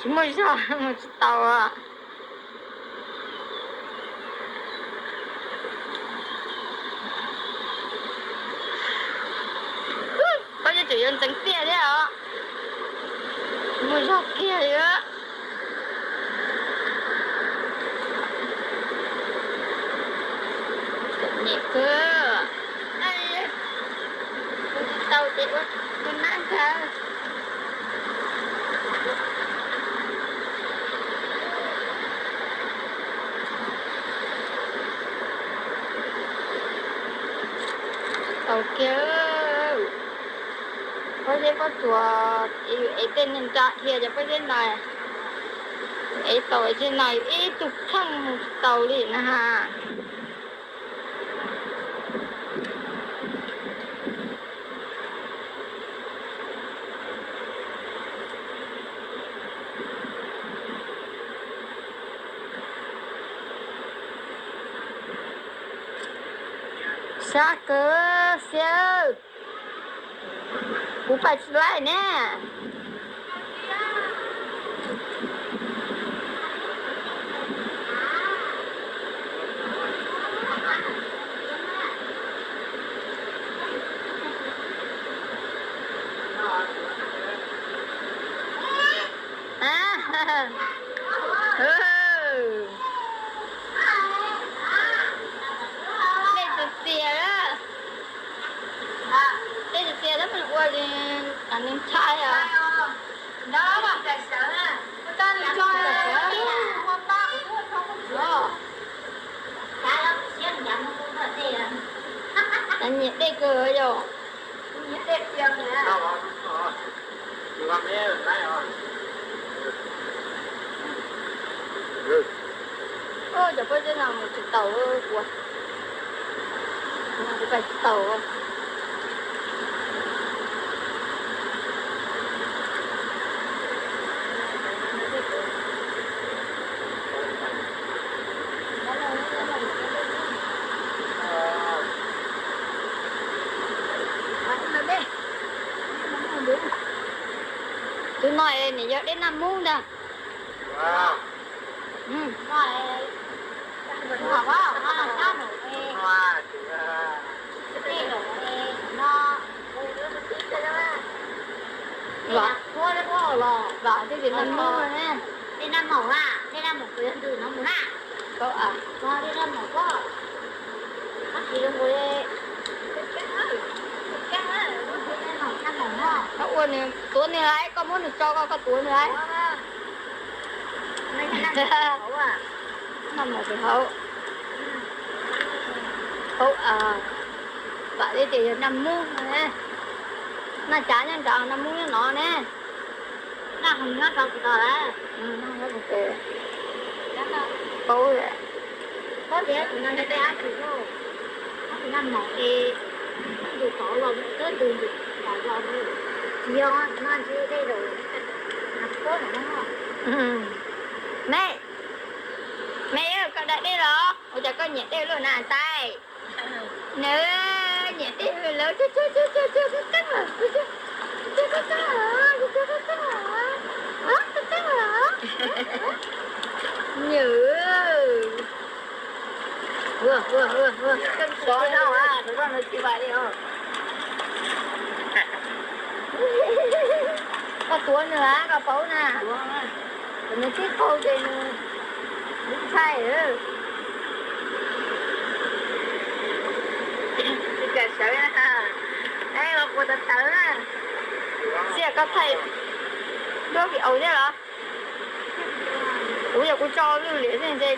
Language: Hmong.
Tsis muaj zog mus tsis tau. Koj yeej tseem yuav ntxeev tiag thiab os. Tsis muaj zog kiag li. Txom nyem kawg. Ua tsis tau ces ua tus nab ntag. Tau kiag. Pob zeb pob tsuas, es tej neeg nra dhia cov pob zeb no. Es tau tej no ib tug kheej mus tsis tau li na ha. Sab kawg Xiab, kuv pais tsis laij ne. Dej txias txias, dej txias txias tab mus ua, nws ntshai os. Nyiam dej kawg yom. Cov pob zeb no mus tsis tau, kuv mus kuv pais tsis tau. Tus no nws yog dej Naj Mub ntag. Vam, vam tej Naj Mub ne. Koj ua nws, tuav nws lawm, koj muab nws tso koj, koj tuav nws lawm. Naj Mub pem hauv. Hauv, vam tej tias yog Naj Mub ne. Naj Cav nyob nrad, Naj Mub nyob no ne. Naj Hoo nyob rau kuv tod lawm. Paub lawm. Paub tias kuv no nyob peb ab tsis lauj. Ab tsis Naj Mom es ntws tod los twb ntws ntws tod los yog no ntshe tej zaum nag puab no. Me, me, koj da dej los? Ua cas koj nyiam dej luaj na tais? Nws nyiam dej lawm, Koj tuav nws, koj paub na. Nws tib qau ces nws ntshai. Tsis kam sawv, los kuv tawv tawv na. Xiab koj thaij duab video thiab los? Kuv yog kuv tso lwj liam xwb ntshe